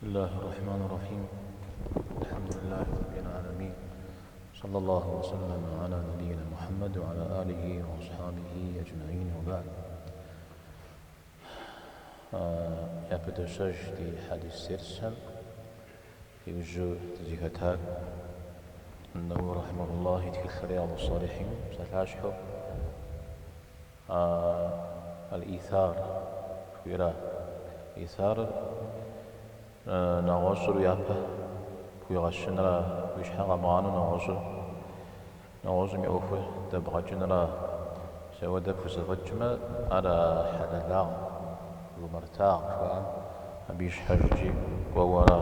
بسم الله الرحمن الرحيم الحمد لله رب العالمين صلى الله وسلم على نبينا محمد وعلى آله وأصحابه أجمعين وبعد Япыдощэж ди хьэдис дерсхэм иужьу дызыхэтар Нэуи рахьимэхуллах и тхылъ Рияд ас-Салихьин псалъащхьэу Аль-Исар жыхуиӏэра. Исарыр нэгъуэщӏыр япэ пхуигъэщынра, уи щхьэ къэмыгъанэу нэгъуэщӏыр, нэгъуэщӏым и ӏуэхур дэбгъэкӏынра. Мис ауэдэ пхузэфӏэкӏмэ, ар хьэлэлагъ, жумартагъ жыхуаӏэм абы и щхьэжкӏи кӏуэуэ ара.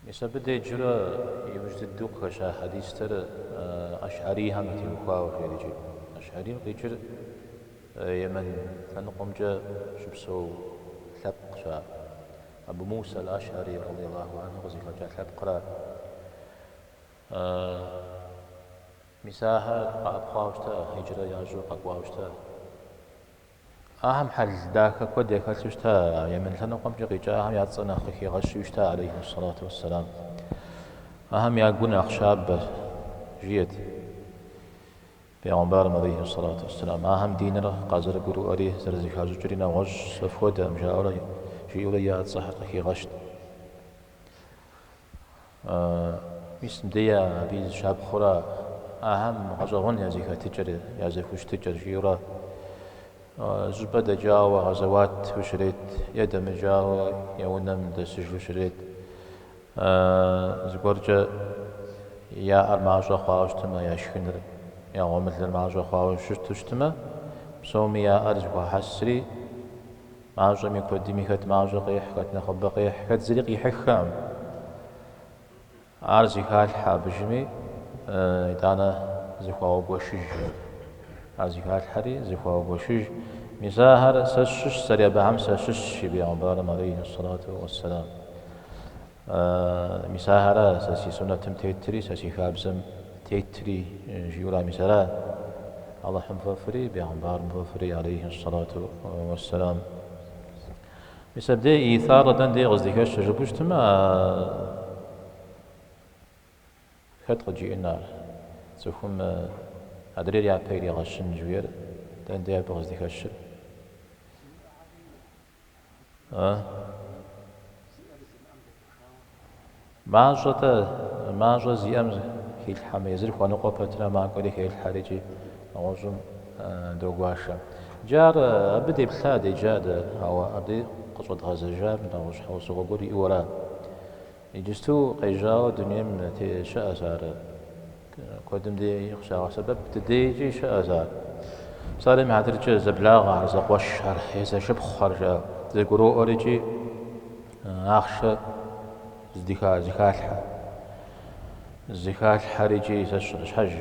Мис абы деджурэ иужь дыдэу къыхэща хьэдистэр Ашӏарийхэм ятеухуауэ жеӏэр икӏи. Ашӏарийм къикӏыр Йемен лъэныкъуэмкӏэ щыпсэу лъэпкъщ ар. Абу Муса аль-Ашӏари радиаллаху анху къызыхэкӏа лъэпкъра. Мис ахэр къэӏэпхъуауэ щыта, хьиджрэ ящӏу къэкӏуауэ щыта. Ахэм хьэл дахэ куэд яхэлъу щыта, Йемен лъэныкъуэмкӏэ къикӏахэм я цӏэ нэхъ къыхигъэщу щыта, алейхи ссалату уэсселам. Ахэм я гур нэхъ щабэ, жиӏэт Бегъымбарым, алейхи ссалату уэсселам. Ахэм диныр къазэрыгурыӏуэри зэрызэхащӏыкӏри нэгъуэщӏ сэ фхуэдэкъым, жаӏэурэ, жиӏэурэ я цӏэхэр къыхигъэщт. Мис мыбдеи абы и щапхъэурэ ахэм гъэщӏэгъуэн я зэхэтыкӏэр, я зэхущытыкӏэр жиӏэурэ щӏыпӏэ дэкӏауэ гъэзэуату щрет е дэмыкӏауэ я унэм дэсыжу щрет. Зыгуэркӏэ яӏэр мащӏэ хъуауэ щытмэ, я шхыныр, я гъуэмылэр мащӏэ хъуауэ щыту щытмэ, псоми яӏэр зэхуахьэсри, Мащӏэми куэдми хэт мащӏэ къехь, хэт нэхъыбэ къехь, хэт зыри къихьыххэкъым. Ар зэхалъхьэ абыжми, итӏанэ зэхуаугуэшыж. Ар зэхалъхьэри зэхуаугуэшыж. Мис ахэр сэ сщыщ, сэри абыхэм сащыщщ, жи бегъымбарым алейхи ссалату уэсселам. Мис ахэра сэ си суннэтым тетри, сэ си хабзэм тетри, жиӏэурэ мис ара Алыхьым фӏэфӏри, бегъымбарым фӏэфӏри, алейхи ссалату уэсселам. Мис абдей исар дэн дей къыздыхэщыр жыпӏэу щытмэ, хэт къыджиӏэн ар? Цӏыхум адрейр япэ иригъэщын жыхуиӏэр дэн дей абы къыздыхэщыр? Мащӏэ-тӏэ, мащӏэ зиӏэм хилъхьэмэ, езыр хуэныкъуэ пэтрэ макӏуэри хелъхьэр икӏи нэгъуэщӏым догуашэ. Иджы ар абы деплъа, деджа дэ, ауэ абдей къыщӏэдгъэзэжам нэгъуэщӏ щхьэусыгъуэ гуэр иӏэу ара. Иджысту къежьауэ дунейм щыӏэщ ар, куэдым дей къыщагъэсэбэп, дыдейкӏи щыӏэщ ар. Псалъэм и хьэтыркӏэ зэблагъэхэр, зэкъуэшхэр е зэшыпхъухэр жаӏэу зэгуроӏуэр икӏи ахъшэ зэхалъхьэ. Зэхалъхьэр икӏи сэ сщӏэрэ щхьэж,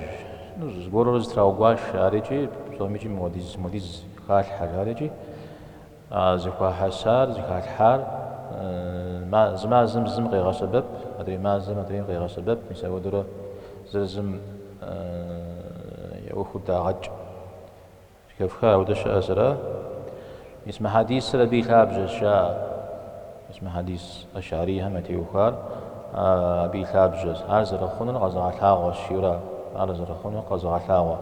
ну, зыгуэрурэ зэтраугуашэ ар икӏи псомикӏи мыуэдиз, мыуэдиз халъхьэ жаӏэр икӏи А зэхуахьэсар, зэхалъхьар зы мазэм зым къегъэсэбэп, адрей мазэм адрейм къегъэсэбэп, мис ауэдурэ зыр зым я ӏуэхур дагъэкӏ. Зэхэфха ауэдэ щыӏэщ, ара? Мис мы хьэдисыр абы и лъабжьэщ, жаӏэ. Мис мы хьэдис ашӏарийхэм ятеухуар абы и лъабжьэщ. Ар зэрыхъунур къэзыгъэлъагъуэщ, жиӏэурэ, ар зэрыхъунур къэзыгъэлъагъуэ.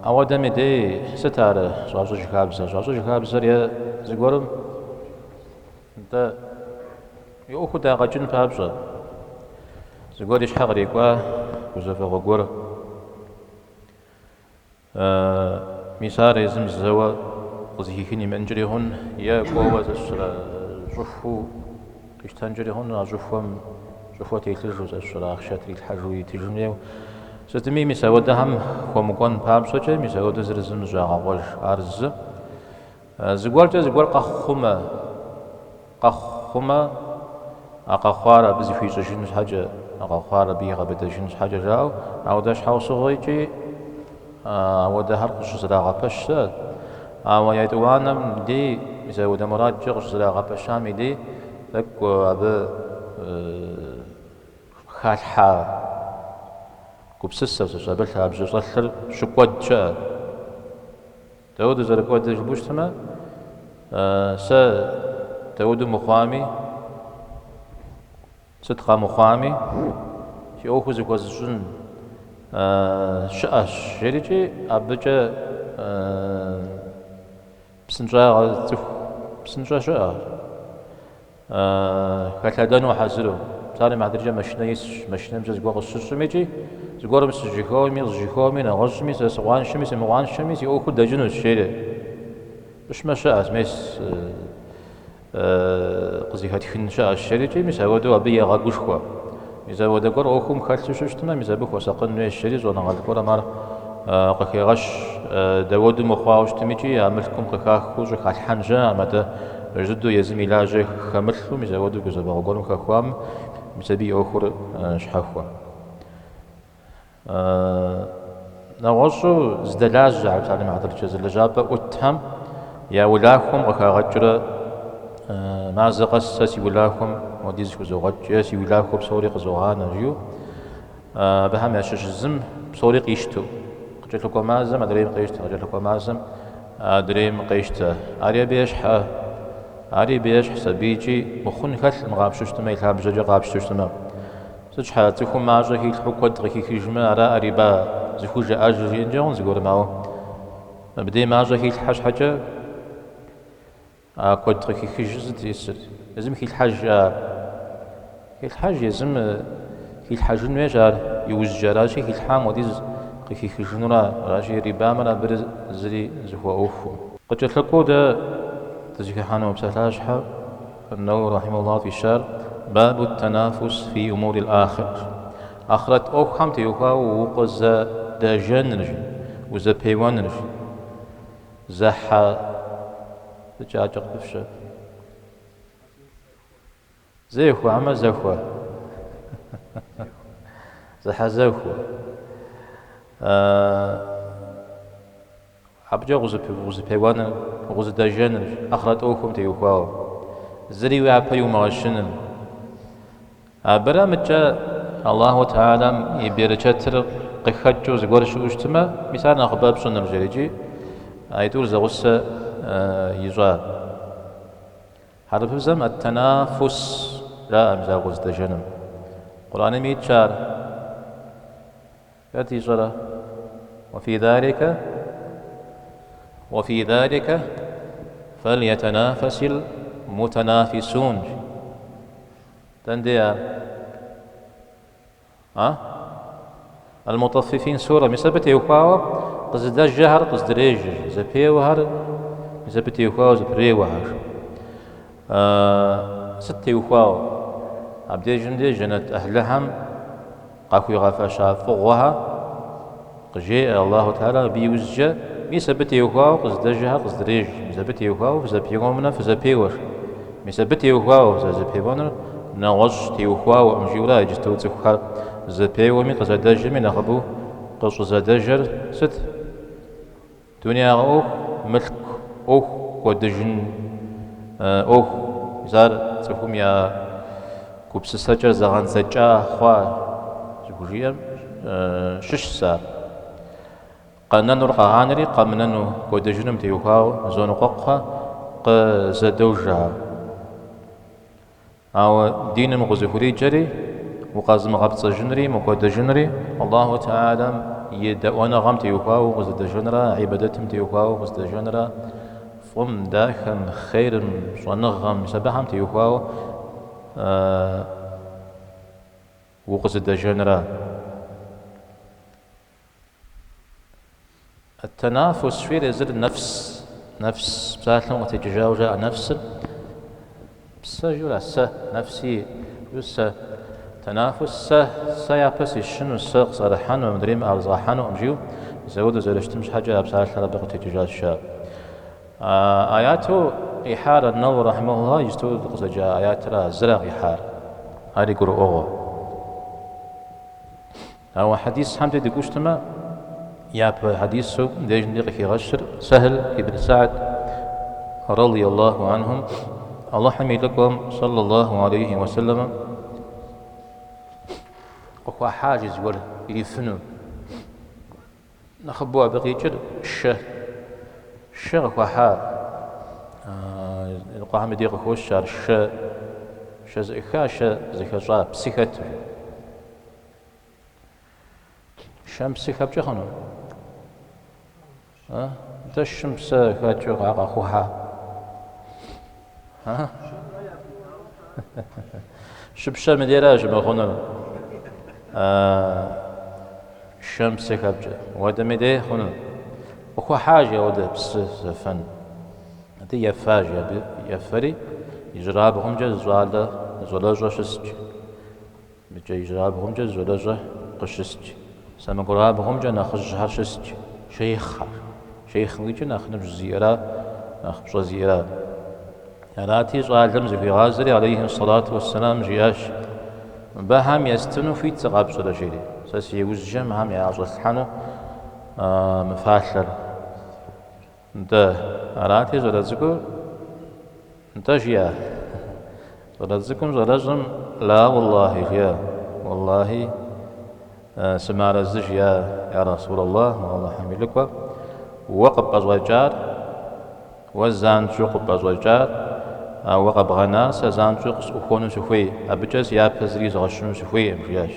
Ауэдэм и дей сыт ар щӏащӏыж хабзэр? Щӏащӏыж хабзэр е зыгуэрым нтӏэ и ӏуэхур дагъэкӏын папщӏэ, зыгуэр и щхьэ кърикӏуа гузэвэгъуэ гуэр. Мис ар езым зэуэ къызыхихын имыӏэнкӏэри хъун, е кӏуэуэ сэ сщӏэрэ щӏыхуэу Къищтэнкӏэри хъун, а щӏыхуэм щӏыхуэ телъыжу, сэ сщӏэрэ ахъшэ трилъхьэжу итыжын хуейуэ. Сытми, мис ауэдэхэм хуэмыкӏуэн папщӏэкӏэ, мис ауэдэ зыр зым зыщӏагъэкъуэж. Ар зы. Зыгуэркӏэ зыгуэр къэхъу хъумэ, къэхъу хъумэ, а къэхъуар абы зыхуищӏыжын щхьэкӏэ, а къэхъуар абы игъэбыдэжын щхьэкӏэ жаӏэу, ауэдэ щхьэусыгъуэкӏи Ауэдэхэр къыщызэрагъэпэщ щыӏэт. Ауэ етӏуанэм дей, мис ауэдэ мурадкӏэ къыщызэрагъэпэщам и дей, тӏэкӏу абы халъхьа гупсысэр, сэ сщӏэрэ, абы лъабжьэ щӏэлъыр щыкӏуэд щыӏэт. Дауэду зэрыкӏуэдыр жыпӏэу щытмэ, сэ дауэду мыхъуами, сыт къэмыхъуами, си ӏуэхур зыхуэзыщӏын щыӏэщ, жерикӏи абыкӏэ псынщӏагъэ цӏыху псынщӏэ щыӏэ. Хэлъэдэну хьэзыру. Псалъэм и хьэтыркӏэ машинэ исщ, машинэмкӏэ зыгуэр къысщыщӏым икӏи, зыгуэрым сыжьыхэуэми, къызжьыхэуэми, нэгъуэщӏми, сэ сыкъуаншэми, сымыкъуаншэми, си ӏуэхур дэкӏынущ, жери. Пщӏымэ щыӏэщ, мес къызыхэтхын щыӏэщ, жери икӏи, мис апхуэдэу абы егъэгушхуэ. Мис апхуэдэ гуэр ӏуэхум хэлъу щыщытмэ, мис абы хуэсакъын хуейщ, жери щӏэныгъэлӏ гуэрым ар къыхегъэщ. Дауэду мыхъуауэ щытми икӏи а мылъкум къыхахыу щӏыхалъхьэн щыӏэкъым, атӏэ пэж дыдэу езым и лажьэ хэмылъу, мис апхуэдэу гузэвэгъуэ гуэрым хэхуам, мис абы и ӏуэхур щхьэхуэ. Нэгъуэщӏу зыдэлажьэхэр, псалъэм и хьэтыркӏэ, зы лэжьапӏэ ӏутхэм я улахуэм къыхагъэкӏрэ мазэ къэс сэ си улахуэм хуэдиз хызогъэкӏ е си улахуэ псори къызогъанэ жиӏэу абыхэм ящыщ зым псори къищтэу. Къыкӏэлъыкӏуэ мазэм адрейм къещтэ, къыкӏэлъыкӏуэ мазэм адрейм къещтэ. Ари абы ещхьэ, ари абы ещхьщ, абы икӏи мыхъун хэлъкъым къапщтэу щытмэ, и лъабжьэкӏэ къапщтэу щытмэ. Сыт щхьэ цӏыхум мащӏэ хилъхьэу куэд къыхихыжмэ, ара риба зыхужаӏэжыр жиӏэнкӏэ хъун зыгуэрым, ауэ мыбдей мащӏэ хилъхьэ щхьэкӏэ а куэд къыхихыжыр сыт зиӏысыр? Езым хилъхьэж ар. Хилъхьэж езым хилъхьэжын хуейщ ар иужькӏэ, аращи хилъхьам хуэдиз къыхихыжынура, аращи рибамрэ абырэ зыри зэхуэӏуэхукъым. Къыкӏэлъыкӏуэу дэ дызыхыхьэну псалъащхьэр Нэуэуи рахьимэхуллахь фӏищар Бабу ттанафус фи умурил ахирэ. Ахърэт ӏуэхухэм теухуауэ укъызэдэжэнырщ, узэпеуэнырщ. Зэхьэ сыткӏэ къыпыфщэ. Зехуэ, хьэмэ зэхуэ. Зэхьэзэхуэ. Абыкӏэ укъызэпеуэныр, укъызэдэжэныр, ахърэт ӏуэхум теухуауэ. Зыри уяпэ иумыгъэщыныр. Абырэ мыдкӏэ Аллаху Тэхьэлам и берычэтыр къыхэкӏыу зыгуэр щыӏэу щытмэ, мис ар нэхъыбэ пщӏыныр жери икӏи аитӏур зэгъусэ ищӏа. Хьэрыпыбзэм ат-танафус жаӏэ мис а укъызэдэжэным. Къурӏэным итщ ар. Хэт ищӏэрэ? Уафи залика, уафи залика фальятанафасил мутанафисун. Дэнде ар? А? Аль-Мутаффифин сура. Мис абы теухуауэ къызыдэжэхэр къыздырежэ, зэпеуэхэр мис абы теухуауэ зэпреуэхэр. Сыт теухуауэ? Абдежым деж жэнэт ӏыхьлыхэм къахуигъэфэща фӏыгъуэхэр къыжеӏэ Аллаху Тэхьэлам абы иужькӏэ, мис абы теухуауэ къыздэжэхэр къыздырежэ, мис абы теухуауэ фызэпеуэмэ фызэпеуэ, мис абы теухуауэ фызэзэпеуэнур нэгъуэщӏ теухуауэкъым, жиӏэурэ иджысту цӏыхухэр зэпеуэми къызэдэжэми нэхъыбэу къыщӏызэдэжэр сыт? Дунеягъэ ӏуэху, мылъку ӏуэху, кӏуэдыжын ӏуэху, мис ар цӏыхум я гупсысэкӏэр зэгъэндзэкӏа хъуа зыхужиӏэм щыщщ ар. Къэнэнур къагъанэри, къэмынэну кӏуэдыжынум теухуауэ зоныкъуэкъухэ къызэдожэхэ. Ауэ диным укъызыхуриджэри, укъэзымыгъэпцӏэжынри, мыкӏуэдыжынри Аллаху Тэхьэлам и дэӏуэныгъэм теухуауэ укъызэдэжэнра, ибадэтым теухуауэ укъызэдэжэнра, фӏым, дахэм, хъерым, щӏэныгъэм, мис абыхэм теухуауэ укъызэдэжэнра. Ат-танафус жиӏэр езыр нэфс, нэфс псалъэм къытекӏыжауэ жаӏэ нэфсыр. Псэ жиӏэра, сэ, нэфси жиӏэу сэ. Танафус сэ, сэ япэ сищыну, сэ къысӏэрыхьэну, мыдрейм ӏэрызгъэхьэнукъым жиӏэу, мис ауэдэу зэрыщытым щхьэкӏэ а псалъэр абы къытекӏыжащ жаӏэ. Аяту къихьар ан-Нэуэуи рахьимэхуллахь иджысту дыкъызэджа аятыра зыра къихьар. Ари гурыӏуэгъуэ. Ауэ хьэдисхэмкӏэ дыкӏуэу щытмэ, япэ хьэдису мыбдежым дей къыхигъэщыр Сэхл ибн Саад ралли Аллаху анхум Алыхьым и лӏыкӏуэм саллаллаху алейхи уэсэлэмым къыхуахьа жи зыгуэр ирифыну. Нэхъыбэу абы къикӏыр шэ. Шэ къыхуахьа. Иныкъуэхэм и дей къыхощ ар шэ, шэ зэӏыха, шэ зэхэщӏа, псы хэту. Шэм псы хэпкӏэ хъуну? Нтӏэ шым псы хэкӏыу къэхъухьа? Щыпщэм и дейра щымыхъунур? Шэм псы хэпкӏэ. Уэдэм и дей хъуну? Къыхуахьа жи ауэдэ псы зэфэн. Абы ефа жи, абы ефэри, ижьырабгъумкӏэ зы щӏалэ, зы щӏалэщӏэ щыст. Мыкӏэ ижьырабгъумкӏэ зы щӏалэщӏэ къыщыст. Сэмэгурабгъумкӏэ нэхъыжьхэр щыст, шейхъхэр. Шейхъым къикӏыр нэхъ ныбжь зиӏэра, нэхъ пщӏэ зиӏэра. Арати, щӏалэм зыхуигъазэри, алейхи сэлату уэсселам, жиӏащ, Мыбыхэм естыну хуит сыкъэпщӏрэ, жери. Сэ си иужькӏэ мыхэм яӏэщӏэслъхьэну мы фалъэр. Нтӏэ, арати, щӏалэ цӏыкӏур, нтӏэ, жиӏа. Щӏалэ цӏыкӏум щӏалэщӏэм, ла уэллахи, жиӏа, уэллахи, сымыарэзы, жиӏа, я Расул Аллах, Алыхьым и лӏыкӏуэ, уэ къыпӏэщӏэкӏар, уэ занщӏэу къыпӏэщӏэкӏар, а уэ къэбгъэнар сэ занщӏэу къысӏухуэну сыхуей, абыкӏэ си япэ зыри изгъэщыну сыхуейкъым, жиӏащ.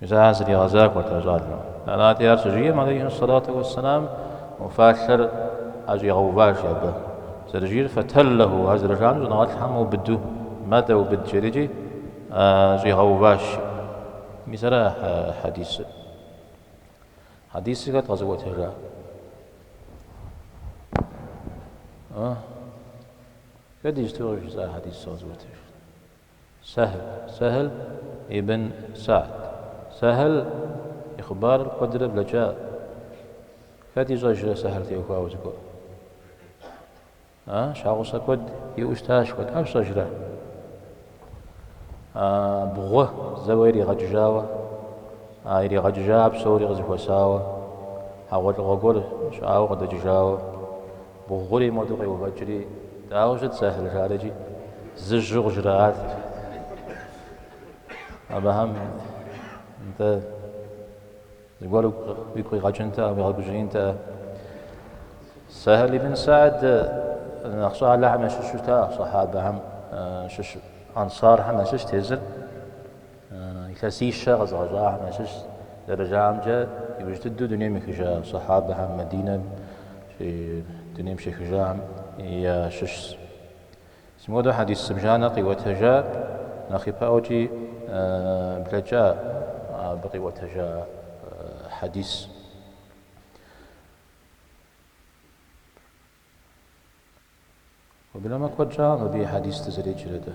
Мис ар зригъэзахуэрт а щӏалэм. Арати, ар щыжиӏэм, алейхи сэлату уэсселам, мо фалъэр ӏэщӏигъэуващ абы. Зэрыжиӏэр фэтэллэху, ар зэрыжаӏэм щӏэныгъэлӏхэм убыду, мадэ убыд жерикӏи щӏигъэуващ. Мис ара хьэдисыр. Хьэдисыр хэт къэзыӏуэтэжа? Хэт иджыпсту къыжысӏа хьэдисыр къэзыӏуэтэж? Сэхл, Сэхл ибн Саад. Сэхл и хъыбарыр куэдрэ блэкӏа. Хэт ищӏэжрэ Сэхл теухуауэ зыгуэр? А, щхьэгъусэ куэд иӏэу щытащ, куэд. Ар фщӏэжрэ? А, бгъу зэуэ иригъэкӏыжауэ, а иригъэкӏыжа псори къызэхуэсауэ, хьэгъуэлӏыгъуэ гуэр щыӏауэ къыдэкӏыжауэ. Бгъури моду къеувэкӏри, дауэ щыт Сэхл жарикӏи, зыжьу къыжраӏат. Абыхэм нтӏэ зыгуэр уигу къигъэкӏынтэӏэ, уигъэгужьеинтэӏэ. Сэхл ибн Саад нэхъ щӏалэхэм ящыщу щыта, сахьабэхэм щыщу, ансархэм ящыщт езыр. Илъэсищэ къэзыгъэщӏахэм ящыщ, зэрыжаӏэмкӏэ, иужь дыдэу дунейм ехыжа сахьабэхэм, Мадинэм дунейм щехыжахэм ящыщщ. Мис мыуэдэу хьэдис зыбжанэ къиӏуэтэжа, нэхъ ипэӏуэкӏи блэкӏа абы къиӏуэтэжа хьэдис. Уеблэмэ куэд щӏакъым абы и хьэдис дызэреджэрэ дэ.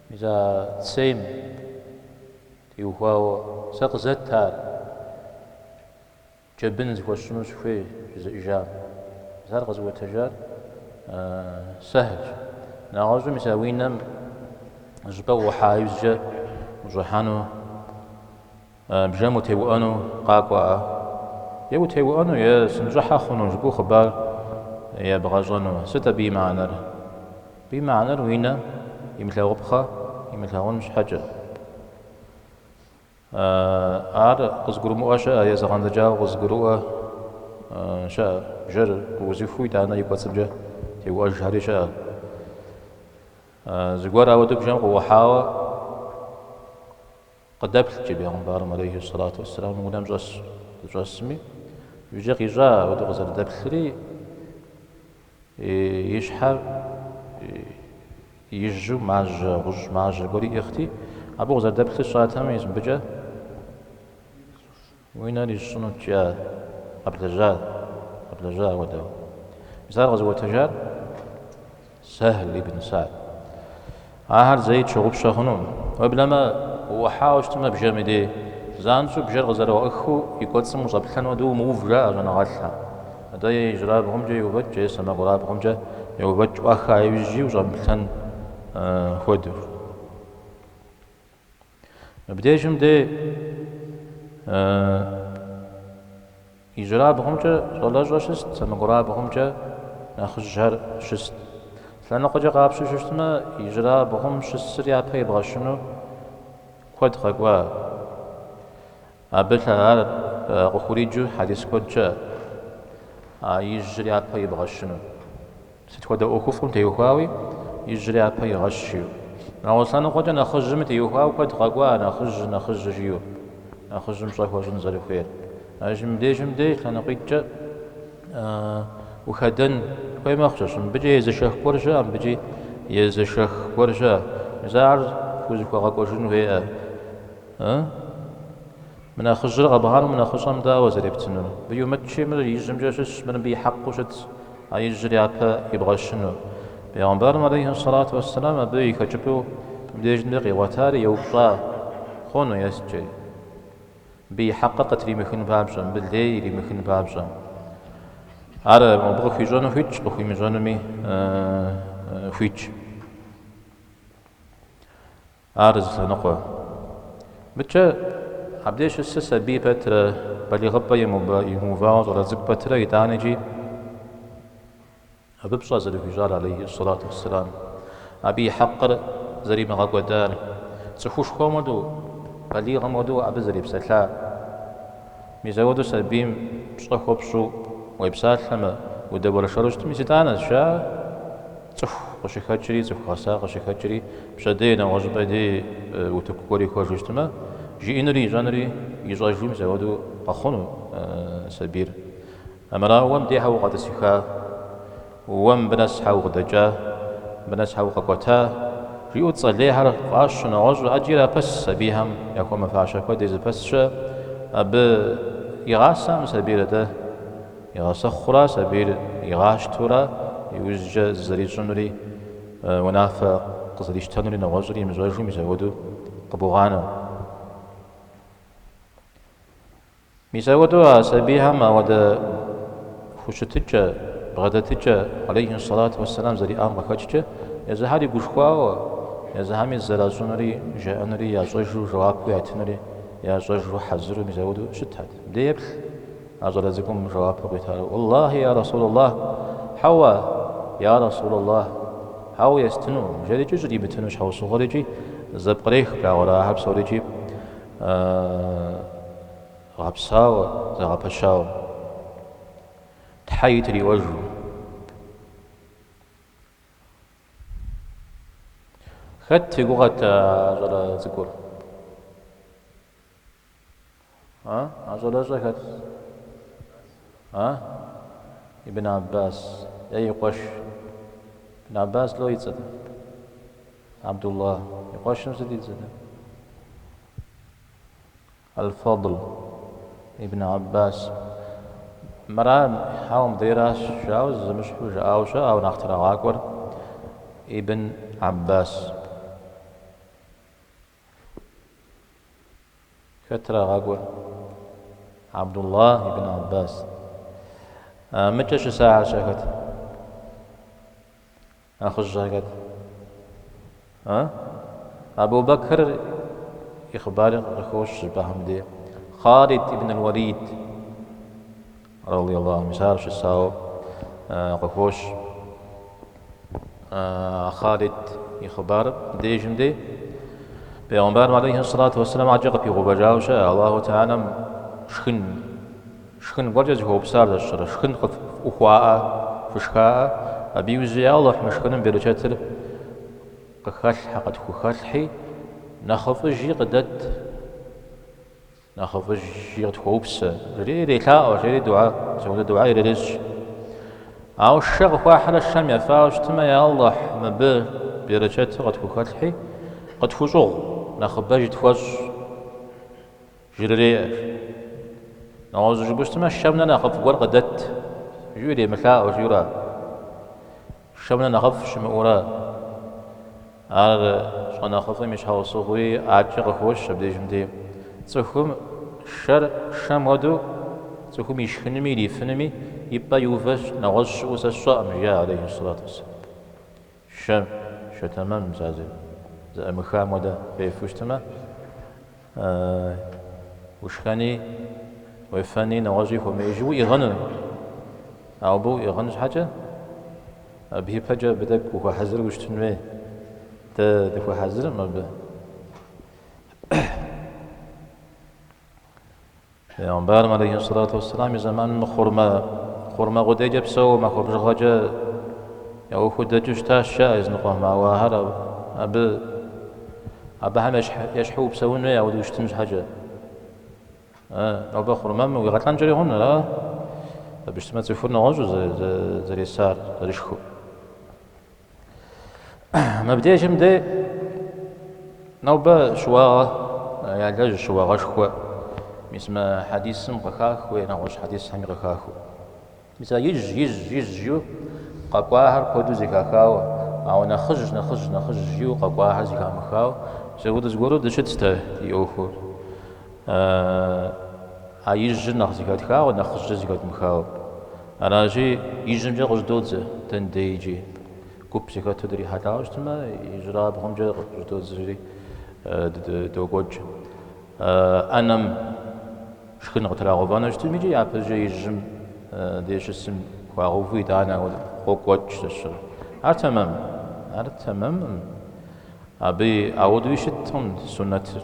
Мис а цейм теухуауэ сэ къызэт ар, джэбын зыхуэсщӏыну сыхуей жызыӏэжам. Мис ар къэзыӏуэтэжар Сэхлщ. Нэгъуэщӏу мис а уи нэм щӏыпӏэ уӏухьа иужькӏэ ущӏыхьэну. Бжэм утеуӏэну къакӏуэӏэ? Е утеуӏэну, е сыныщӏыхьэ хъуну жыпӏэу хъыбар ебгъэщӏэну. Сыт абы и мыхьэнэр? Абы и мыхьэнэр уи нэ имылъагъупхъэ имылъагъун щхьэкӏэ. Ар къызыгурымыӏуэ щыӏэ е зэгъэндзэкӏауэ къызыгурыӏуэ щыӏэ. Бжэр къыӏузыхыу итӏанэ и кӏуэцӏымкӏэ теуӏэжхэри щыӏэ. Зыгуэр ауэдэу бжэм къыӏухьауэ Къыдэплът жи бегъымбарым алейхи сэлату уэсселам унэм щӏэс дыщӏэсми, иужькӏэ къищӏа апхуэдэу къызэрыдэплъри, и щхьэр ижьу мажьэ, гъущӏ мажьэ гуэр иӏыгъти, абы къызэрыдэплъыр сщӏатэмэ, мис мыбыкӏэ уи нэр исщӏынут, жиӏа, къэблэжьа, къэблэжьа апхуэдэу. Мис ар къэзыӏуэтэжар Сэхл ибн Саад. Ахэр зэи тщыгъупщэ хъунукъым. Уеблэмэ, уӏухьауэ щытмэ бжэм и дей, занщӏэу бжэр къызэрыӏуахыу и кӏуэцӏым ущӏэплъэн хуэдэу умыув, жаӏэ щӏэныгъэлӏхэм. Атӏэ е ижьырабгъумкӏэ еувэкӏ, е сэмэгурабгъумкӏэ еувэкӏ, ӏуаха иужькӏи ущӏэмыплъэн хуэдэу. Мыбдежым дей ижьырабгъумкӏэ щӏалэщӏэ щыст, сэмэгурабгъумкӏэ нэхъыжьхэр щыст. Лъэныкъуэкӏэ къапщтэу щытмэ, ижьырабгъум щысыр япэ ибгъэщыну куэд къэкӏуа. Абы ар къыхуриджэу хьэдис куэд щыӏэ. а ижьыр япэ ибгъэщыну. Сыт хуэдэ ӏуэхуфӏым теухуауи ижьыр япэ игъэщ жиӏэу. Нэгъуэщӏ лъэныкъуэкӏэ нэхъыжьым теухуауэ куэд къэкӏуа, нэхъыжь, нэхъыжь жиӏэу, нэхъыжьым пщӏэ хуэщӏын зэрыхуейр. Аращи, мыбдежым деж лъэныкъуитӏкӏэ ухэдэн хуей мэхъу щэщ. Мыбыкӏи езышэх гуэр щыӏэ, мыбыкӏи езышэх гуэр щыӏэ. Мис ар пхузыхуэгъэкӏуэжын хуейӏэ. Мы нэхъыжьыр къэбгъанэу мы нэхъыщӏэм дауэ зэрептынур? Мыбы иумытчи, мыр ижьымкӏэ щытщ, мыр мыбы и хьэкъыу щытщ, а ижьыр япэ ибгъэщыну. Бегъымбарым алейхи сэлату уэсселам абы и хэкӏыпӏэу мыбдежым дей къигъуэтари еупщӏа хъуну есткӏэ. Мыбы и хьэкъыр къытримыхын папщӏэ, мыбы лей иримыхын папщӏэ. Ар мобы къыхуищӏэну хуитщ, къыхуимыщӏэнуми хуитщ. Ар зы лъэныкъуэ. Мыдкӏэ абдеж щысыр сабий пэтрэ, балигъыпӏэ имыувауэ щӏалэ цӏыкӏу пэтрэ, итӏанэ икӏи абы пщӏэ зэрыхуищӏар, алейхи сэлату уэсселам, абы и хьэкъыр зэримыгъэкӏуэдар, цӏыхушхуэм хуэдэу, балигъым хуэдэу абы зэрепсэлъар. Мис ауэдэу сабийм пщӏэ хуэпщӏу уепсалъэмэ, удэуэршэру щытми, мис итӏанэщ жаӏэ, цӏыху къыщыхэкӏри, цӏыху гъэса къыщыхэкӏри, пщэдей нэгъуэщӏыпӏэ дей утыку гуэр ихуэжу щытмэ, жиӏэнури ищӏэнури ищӏэжу мис ауэдэу къэхъуну сабийр. Армырауэ уэ мыбдей щхьэ укъэтӏысыха? Уэ мыбы нэс щхьэ укъыдэкӏа, мыбы нэс щхьэ укъэкӏуэта? жиӏэу цӏэ лейхэр фӏащу, нэгъуэщӏу ӏэджи ирапэс сабийхэм яхуэмыфащэ куэд езыпэс щыӏэ. Абы игъасэкъым сабийр, атӏэ игъэсэхъурэ сабийр игъащтэурэ иужькӏэ зызэрищӏынури, унафэ къызэрищтэнури нэгъуэщӏри имыщӏэжу мис апхуэдэу къыбогъанэ. Мис апхуэдэу а сабийхэм ауэдэ хущытыкӏэ, бгъэдэтыкӏэ, алейхи сэлату уэсселам зэриӏам къыхэкӏкӏэ, езыхьэри гушхуауэ, езыхьэми зэращӏынури, жаӏэнури ящӏэжу, жэуапу ятынури ящӏэжу хьэзыру мис апхуэдэу щытхэт. Мыбдей еплъ а щӏалэ цӏыкӏум жэуапу къитар, Уэллахи, я Расулаллах, хьэуэ, я Расулаллах, хьэуэ естынукъым, жери икӏи щӏримытыну щхьэусыгъуэр икӏи зэпкърех плъагъурэ ахэр псори икӏи Гъэпсауэ, зэгъэпэщауэ. Тхьэ триӏуэжу. Хэт фи гугъэт а щӏалэ цӏыкӏур? А? А щӏалэщӏэр хэт? А? Ибн Аббас е и къуэш. Ибн Аббас лӏо и цӏэт? Абдулла. И къуэшым сыт и цӏэт? Аль-Фадл ибн Аббас. Мыра, хьэуэ, мыдрейращ жаӏэу зэмыщхьу жаӏауэ щыӏэ, ауэ нэхъ трагъакӏуэр Ибн Аббас. Хэт трагъакӏуэр? Абдуллах ибн Аббас. Мыкӏэ щысахэр щэ хэт? Нэхъыжьхэр хэт? А? Абу Бэкр и хъыбари къыхощ щӏыпӏэхэм дей. Хъалид ибн аль-Уалид, радиаллаху анху, мис ар щысауэ къыхощ. Хъалид и хъыбар дежым дей. Бегъымбарым алейхи сэлату уэсселам адэкӏэ къыпигъэувэжауэ щыӏэ Аллаху Тэхьэлам шхын Шхын гуэркӏэ зыхуэупсар зэщӏрэ, шхын къыфӏухуаӏэ, фышхаӏэ, абы иужькӏэ, я Алыхь, мы шхыным берычэтыр къыхэлъхьэ, къытхухэлъхьи, нэхъыфӏыжи къыдэт, нэхъыфӏыжи къытхуэупсэ, жери ирелъаӏуэ, жери дугьэ, мис апхуэдэ дугьэ ирырещӏ. Ауэ шэ къыхуахьрэ шэм ефауэ щытмэ, я Алыхь, мыбы берычэтыр къытхухэлъхьи, къытхущӏыгъу, нэхъыбэж тхуэщӏ. Жрыреӏэ. Нэгъуэщӏу жыпӏэу щытмэ, шэм нэ нэхъыфӏ гуэр къыдэт, жиӏэу иремылъаӏуэ, жиӏэура. Шэм нэ нэхъыфӏ щымыӏэура. Ар щӏэнэхъыфӏым и щхьэусыгъуи адэкӏэ къыхощ абдежым дей. Цӏыхум шэр шэм хуэдэу цӏыхум ишхынуми ирифынуми и пӏэ иувэ нэгъуэщӏ щыӏэу сэ сщӏэкъым, жиӏа алейхи сэлату уэсселам. Шэм, шэ тэмэм, мис а зэӏымыхам хуэдэ уефэу щытмэ, ушхэни, уефэни, нэгъуэщӏи хуэмеижу уиӏыгъыну. Ауэ абы уиӏыгъын щхьэкӏэ, абы ипэкӏэ абы тӏэкӏу ухуэхьэзыру ущытын хуей. Дэ дыхуэхьэзыркъым абы. Пейгъэмбарым алейхи сэлату уэсселам и зэманым хъурмэ. Хъурмэ къудейкӏэ псэууэ махуэ бжыгъэкӏэ я ӏуэхур дэкӏыу щытащ, жаӏэ языныкъуэхэм, ауэ ахэр абы абыхэм ещхьу упсэун хуей ауэдэу ущытын щхьэкӏэ. Нобэ хъурмэм уигъэлӏэнкӏэри хъун, ара? Абы щытмэ цӏыхур нэгъуэщӏу зэресар, зэрышхыу. Мыбдежым дей нобэ щыуагъэ ялэжь щыуагъэшхуэ. Мис мы хьэдисым къыхахыу е нэгъуэщӏ хьэдисхэми къыхахыу. Мис а ижь, ижь, ижь жиӏэу къэкӏуахэр куэду зэхахауэ, ауэ нэхъыжь, нэхъыжь, нэхъыжь жиӏэу къэкӏуахэр зэхамыхауэ, мис апхуэдэ зыгуэру дыщытщ дэ ди ӏуэхур. А ижьыр нэхъ зэхэтхауэ, нэхъыжьыр зэхэдмыхауэ. Аращи, ижьымкӏэ къыщӏыдодзэ дэн дей икӏи. Гуп зэхэту дрихьэлӏауэ щытмэ, ижьырабгъумкӏэ къыщӏыдодзэри докӏуэкӏ. ӏэнэм шхын къытрагъэувэну щытым икӏи япэщӏыкӏэ ижьым дей щысым хуагъэуву итӏанэ къокӏуэкӏ зэщыр. Ар тэмэм? Ар тэмэмым. Абы ауэдэуи щыткъым суннэтыр.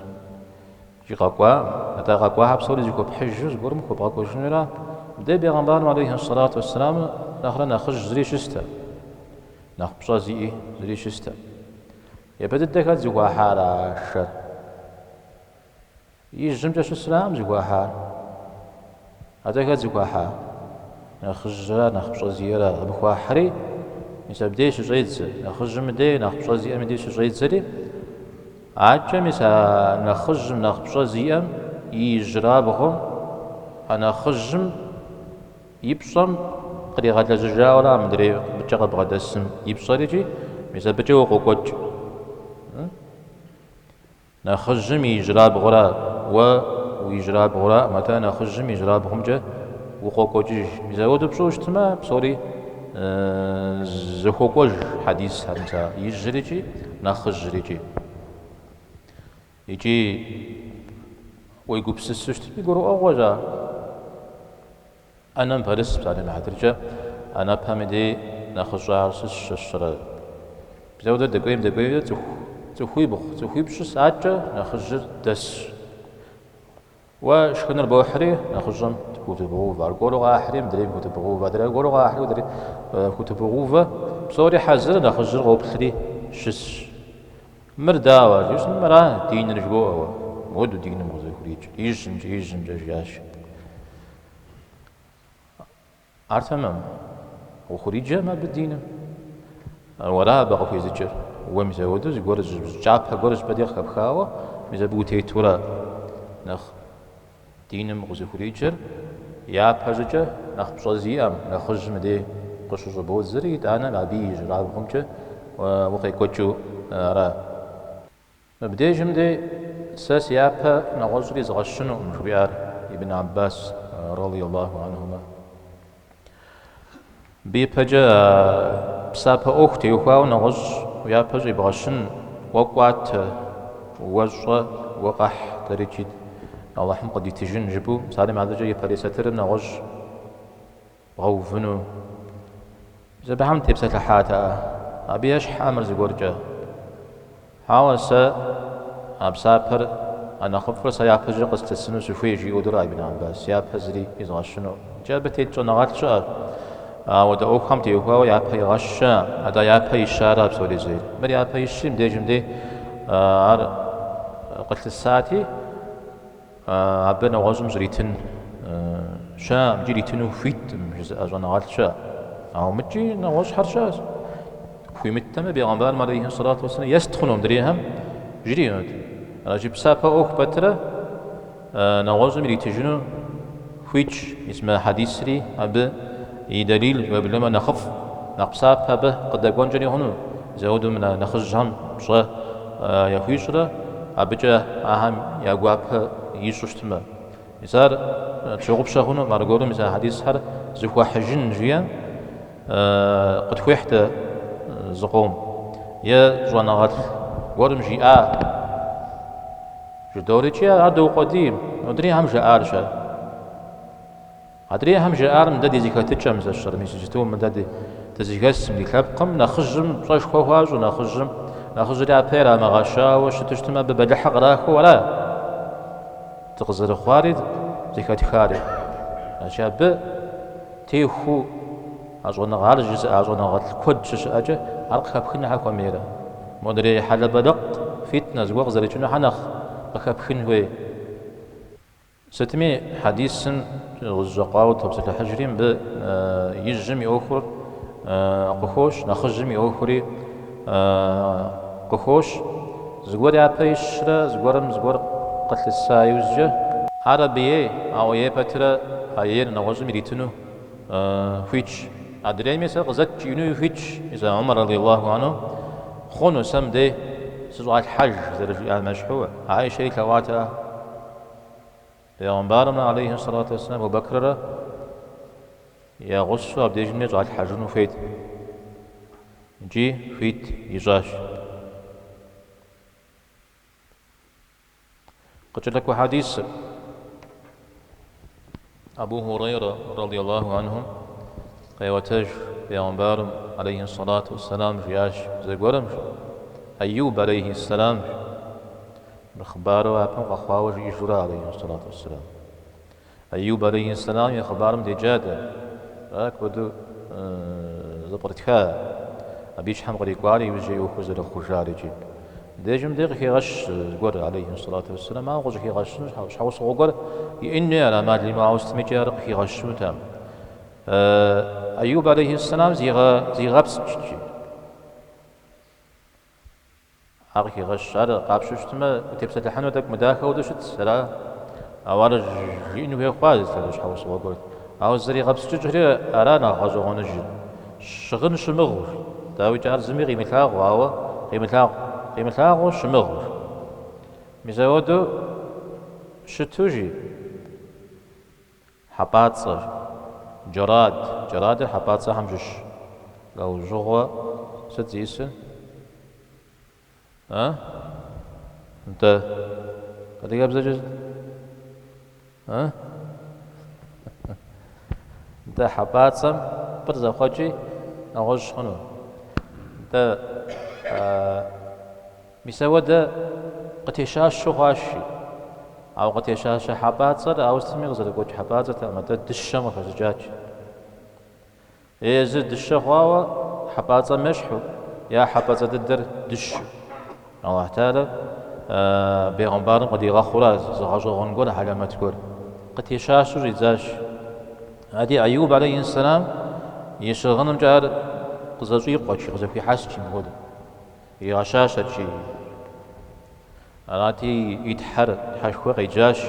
Икӏи къэкӏуа, атӏэ къэкӏуахэр псори зыхуэпхьыжу зыгуэрым хуэбгъэкӏуэжынура? Мыдей бегъымбарым алейхи сэлату уэсселам нэхърэ нэхъыжь зыри щыстэкъым, нэхъ пщӏэ зиӏи зыри щыстэкъым. Япэ дыдэ хэт зыхуахьар а шэр? Ижьымкӏэ щысракъым зыхуахьар. Атӏэ хэт зыхуахьар? Нэхъыжьра, нэхъ пщӏэ зиӏэра? Абы хуахьри, мис абдей щыщӏедзэ. Нэхъыжьым и дей, нэхъ пщӏэ зиӏэм и дей щыщӏедзэри, акӏэ мис а нэхъыжьым, нэхъ пщӏэ зиӏэм и ижьырабгъум, а нэхъыжьым и пщӏэм къригъэлэжьыжауэра мыдрей мыкӏэ къыбгъэдэсым и пщӏэр икӏи, мис абыкӏэ укъокӏуэкӏ. Нэхъыжьым и ижьырабгъура, уэ уи ижьырабгъураӏым, атӏэ нэхъыжьым и ижьырабгъумкӏэ укъокӏуэкӏыж. Мис апхуэдэу пщӏыуэ щытмэ, псори зэхуокӏуэж хьэдисхэр, мис а ижьыр икӏи нэхъыжьыр икӏи. Икӏи уегупсысу щытми гурыӏуэгъуэщ ар. ӏэнэм пэрыс, псалъэм и хьэтыркӏэ, ӏэнэпэм и дей нэхъыщӏэр щысщ щэрэ. Мис апхуэдэу дэкӏуейм дэкӏуейуэ цӏыху, цӏыхуибгъу, цӏыхуипщӏ щыс акӏэ нэхъыжьыр дэсщ. Уэ шхыныр бохьри, нэхъыщӏэм хутыбогъэувэ, аргуэру къахьри, мыдрейм хутыбогъэувэ, адрей аргуэру къахьри, мыдрейм хутыбогъэувэ. Псори хьэзыр, нэхъыжьыр къоплъри щысщ. Мыр дауэ? Жиӏэщ, мыра диныр жыбоӏэ уэ. Мыуэду диным къызэхуриджэр. Ижьымкӏэ, ижьымкӏэ, жиӏащ. Ар тэмэм. Къыхуриджэм абы диным. Уэра абы къыхуезыджэр. Уэ мис апхуэдэу зыгуэр кӏапэ гуэр щӏыпӏэ дей къыхэпхауэ, мис абы утетурэ нэхъ диным къызыхуриджэр япэ щӏыкӏэ нэхъ пщӏэ зиӏэм, нэхъыжьым дей къыщыщӏыбодзэри, итӏанэ абы и ижьырабгъумкӏэ укъекӏуэкӏыу ара. Мыбдежым дей сэ си япэ нэгъуэщӏри изгъэщынукъым, жыхуиӏар Ибн Аббас, радиаллаху анхума. Абы ипэкӏэ псапэ ӏуэху теухуауэ нэгъуэщӏ уи япэ щӏибгъэщын, уэ кӏуатэ, уэ щӏэ, уэ къэхь, дэрикӏи Алыхьым къыдитыжын жыпӏэу, псалъэм и хьэтыркӏэ ипэрей сатырым нэгъуэщӏ бгъэувыну. Мис абыхэм тепсэлъыхьатэӏэ? Абы ещхьӏэ мыр зыгуэркӏэ? Хьэуэ, сэ а псапэр, а нэхъыфӏыр сэ япэ щӏыкӏэ къыслъысыну сыхуей, жиӏэу дора Ибн Аббас, япэ зыри изгъэщыну. Икӏи абы тет щӏэныгъэлӏ щыӏэщ. Ауэдэ ӏуэхухэм теухуауэ япэ игъэщ щыӏэ, атӏэ япэ ищара псори зейр. Мыр япэ ищри, мыбдежым дей ар къылъысати, Абы нэгъуэщӏым щӏритын щыӏэкъым икӏи иритыну хуиткъым жызыӏэ щӏэныгъэлӏ щыӏэ. Ауэ мыкӏи нэгъуэщӏхэр щыӏэщ. Хуимыттэмэ, бегъымбарым алейхи сэлату уэсселам ест хъуну мыдрейхэм жриӏэнут. Аращи, псапэ ӏуэху пэтрэ нэгъуэщӏым иритыжыну хуитщ. Мис мы хьэдисри абы и дэлилщ, уеблэмэ нэхъыфӏ, нэхъ псапэ абы къыдэкӏуэнкӏэри хъуну. Мис ауэдэу нэхъыжьхэм пщӏэ яхуищӏрэ абыкӏэ ахэм я гуапэ ищӏу щытмэ. Мис ар тщыгъупщэ хъунукъым, аргуэру мис а хьэдисхэр зыхуэхьыжын жиӏэм къытхуехь дэ зыкъом. Е щӏэныгъэлӏ гуэрым жиӏа жыдорикӏи ар доукъуэдий, модрейхэм жаӏар-щэ. Адрейхэм жаӏар мыдэ ди зэхэтыкӏэм зэщэр, мис иджыту мыдэ дызыхэсым, ди лъэпкъым нэхъыжьым пщӏэшхуэ хуащӏу, нэхъыжьым, нэхъыжьыр япэ ирамыгъэщауэ щыту щытмэ, абы бэлыхьыр кърахыу ара дыкъызэрыхъуари зэхэтхари. Аращи, абы. техуэу а щӏэныгъэ, ар жызыӏа щӏэныгъэлӏ куэд щыщыӏэкӏэ, ар къыхэпхын щхьэ хуэмейрэ? Модрей хьэлэбэлыкъ, фитнэ, зыгуэр къызэрыкӏыну щхьэ нэхъ къыхэпхын хуей? Сытми, хьэдисым къызэщӏэкъуауэ топсэлъыхьыжри, мыбы ижьым и ӏуэхур къыхощ, нэхъыжьым и ӏуэхури къыхощ. Зыгуэр япэ ищрэ зыгуэрым зыгуэр къылъыса иужькӏэ, ар абы ей, ауэ ей пэтрэ а ейр нэгъуэщӏым иритыну хуитщ. Адрейми сэ къызэт жиӏэнуи хуитщ, мис а Умар радиаллаху анху хъуну сэ мыдей сыщӏалъхьэж зэрыжиӏам ещхьу, Аишэри лъэӏуатэкъэ. Бегъымбарымрэ, алейхи сэлату уэсселам, Абу Бэкррэ я гъусэу абдежми щӏалъхьэжыну хуейт икӏи хуит ищӏащ. Къыкӏэлъыкӏуэ хьэдисыр Абу Хурейрэ, радиаллаху анху, къеӏуэтэж бегъымбарым, алейхи сэлату уэсселам, жиӏащ зэгуэрым, Аюб, алейхи сэлам, Мыр хъыбару япэм къэхъуауэ жиӏэжурэ, алейхи сэлату уэсселам. Аюб алейхи сэлам и хъыбарым деджа дэ, ара куэду зэпкърытха, абы и щхьэм кърикӏуари, иужькӏэ и ӏуэхур зэрыхъужар икӏи. Мыбдежым дей къыхегъэщ зыгуэр, алейхи сэлату уэсселам, ауэ къыщӏыхигъэщын щхьэусыгъуэ гуэр иӏэн хуей ар ӏэмал имыӏэу, ауэ сытми икӏи ар къыхигъэщынутэкъым. Аюб алейхи сэлам зигъэпскӏт. Ар къыхигъэщ, ар къапщтэу щытмэ, утепсэлъыхьыну тӏэкӏу мыдахэ хуэдэу щытщ, ара? Ауэ ар жиӏэн хуей хъуа зы щхьэусыгъуэ гуэр. Ауэ зызэригъэпскӏыкӏри ара нэхъ гъэщӏэгъуэныжыр. Щыгъын щымыгъыу, дауикӏ ар зыми къимылъагъу, ауэ къимылъагъу, къимылъагъуу щымыгъыу. Мис ауэдэу щыту жи. Хьэпӏацӏэ, джэрад, джэрадыр хьэпӏацӏэхэм щыщ лӏэужьыгъуэ сыт зиӏысыр? А? Нтӏэ, адыгэбзэкӏэ сыт? А? Нтӏэ, хьэпӏацӏэм пӏыр зэхъуэкӏи нэгъуэщӏ хъуну. Нтӏэ, Мис ауэдэ къытещащэу хъуащ, жи. Ауэ къытещащэ хьэпӏацӏэр ауэ сытми къызэрыгуэкӏ хьэпӏацӏэтэкъым, атӏэ дыщэм къыхэщӏыкӏат. Е езыр дыщэ хъуауэ хьэпӏацӏэм ещхьу, е хьэпӏацӏэ дыдэр дыщэу. Алыхь Тэхьэлэ бегъымбарым къыдигъэхъура зы гъэщӏэгъуэн гуэр, хьэлэмэт гуэр. Къытещащэу щӏидзащ. Ади Аюб алейхи сэлам и щыгъынымкӏэ ар къызэщӏикъуэт, жи, къызэхуихьэст, жи, мыпхуэдэу. Игъэщащэт, жи. Арати, и Тхьэр, Тхьэшхуэ къеджащ,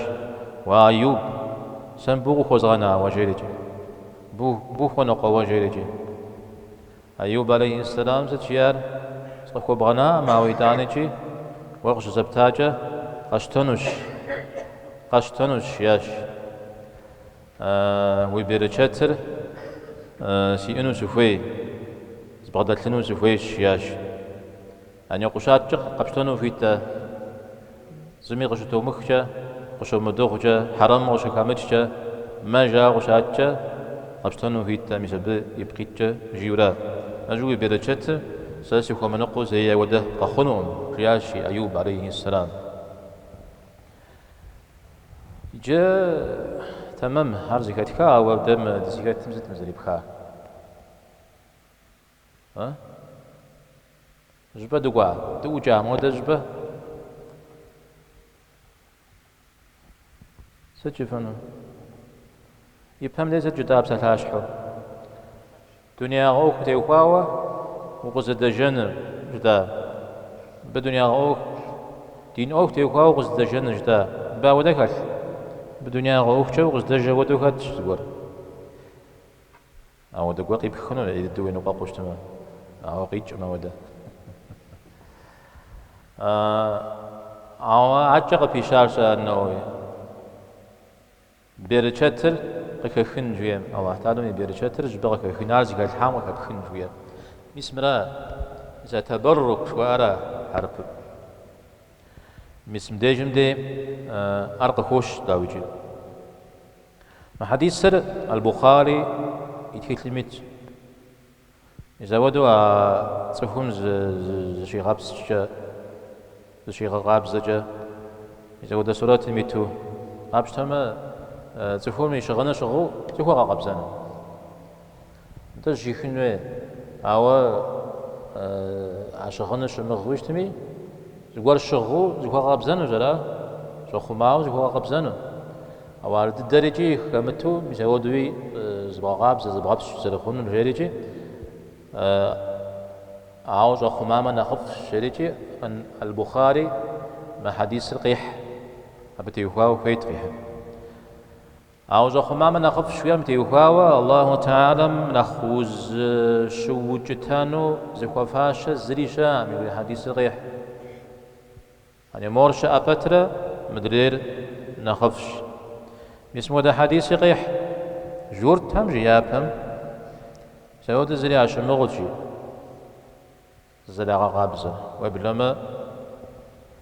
Уа Аюб, сэ мыбы укъыхуэзгъэна уэ, жерикӏи. Мыбы ухуэныкъуэ уэ, жерикӏи. Аюб алейхи сэлам сыт жиӏар? Сыкъыхуэбгъэнаӏым, ауэ итӏанэкӏи уэ къыщызэптакӏэ къэсщтэнущ, къэсщтэнущ, жиӏащ. Уи берычэтыр сиӏэну сыхуей, збгъэдэлъыну сыхуейщ, жиӏащ. Яни къыщаткӏэ къэпщтэну хуит-тӏэ? Зыми къыщытомыхкӏэ, къыщомыдыгъукӏэ, хьэрэм къыщыхэмыкӏкӏэ, мэ жаӏэу къыщаткӏэ къэпщтэну хуит-тӏэ, мис абы ипкъ иткӏэ жиӏэурэ. Ащ уи берычэтыр сэ сыхуэмыныкъуэу зэи ауэдэ къэхъунукъым, жиӏащ Аюб алейхи сэлам. Иджы тэмэм ар зэхэтха, ауэ дэ мы дызыхэтым сыт мы зэрепхар? А? Щӏыпӏэ дыкӏуа? Дыӏукӏа модэ щӏыпӏэ? Сыт жыфӏэну? Ипэм дей сыт жытӏа псалъащхьэу? Дунеягъэ ӏуэху теухуауэ укъызэдэжэныр жытӏа. Мыбы дунеягъэ ӏуэху, дин ӏуэху теухуауэ укъызэдэжэныр жытӏа. Мыбы ауэдэ хэлъ? Мыбы дунеягъэ ӏуэхукӏэ укъыздэжэ хуэдэу хэтщ зыгуэр. Ауэдэ гуэр къипхыну ӏей дыдэу уеныкъуэкъуу щытмэ, ауэ къикӏкъым ауэдэ. Ауэ адэкӏэ къыпищащ ан-Нэуэуи. Берычэтыр къыхэхын жиӏэм, Аллахь Тэхьэлэм и берычэтыр щӏыпӏэ къыхэхын, ар зыхэлъхьам къыхэпхын жиӏэм. Мис мыра, мис а тэбэррук жыхуаӏэра хьэрыпым. Мис мыбдежым дей ар къыхощ, дауикӏи. Мы хьэдисыр Аль-Бухари и тхылъым итщ. Мис ауэдэу а цӏыхум зыщигъэпскӏкӏэ, зыщигъэкъабзэкӏэ, мис ауэдэ сурэтым иту, къапщтэмэ, цӏыхум и щыгъыныр щыгъыу зыхуэгъэкъэбзэну. Нтӏэ зыщихын хуей. Ауэ а щыгъыныр щымыгъыу щытми, зыгуэр щыгъыу зыхуэгъэкъэбзэнущ, ара? Щӏэхъумауэ зыхуэгъэкъэбзэну. Ауэ ар дыдэр икӏи хэмыту, мис ауэдэуи зыбгъэкъабзэ, зыбгъэпскӏ зэрыхъунур жерикӏи, ауэ щӏэхъумамэ нэхъыфӏщ, жерикӏи Аль-Бухъари мы хьэдисыр къехь, абы теухуауэ хуейт къихьын. Ауэ щӏэхъумамэ нэхъыфӏщ жиӏэм теухуауэ Аллаху Тэхьэлам нэхъ узыщыукӏытэну зыхуэфащэ зыри щыӏэкъым, жиӏэу хьэдисыр къехь. Ани мор щыӏэ пэтрэ мыдрейр нэхъыфӏщ. Мис мыуэдэ хьэдиси къехь. Журтхэм жи япэм, мис ауэдэ зыри ящымыгъыут, жи, зызэрагъэкъабзэр, уеблэмэ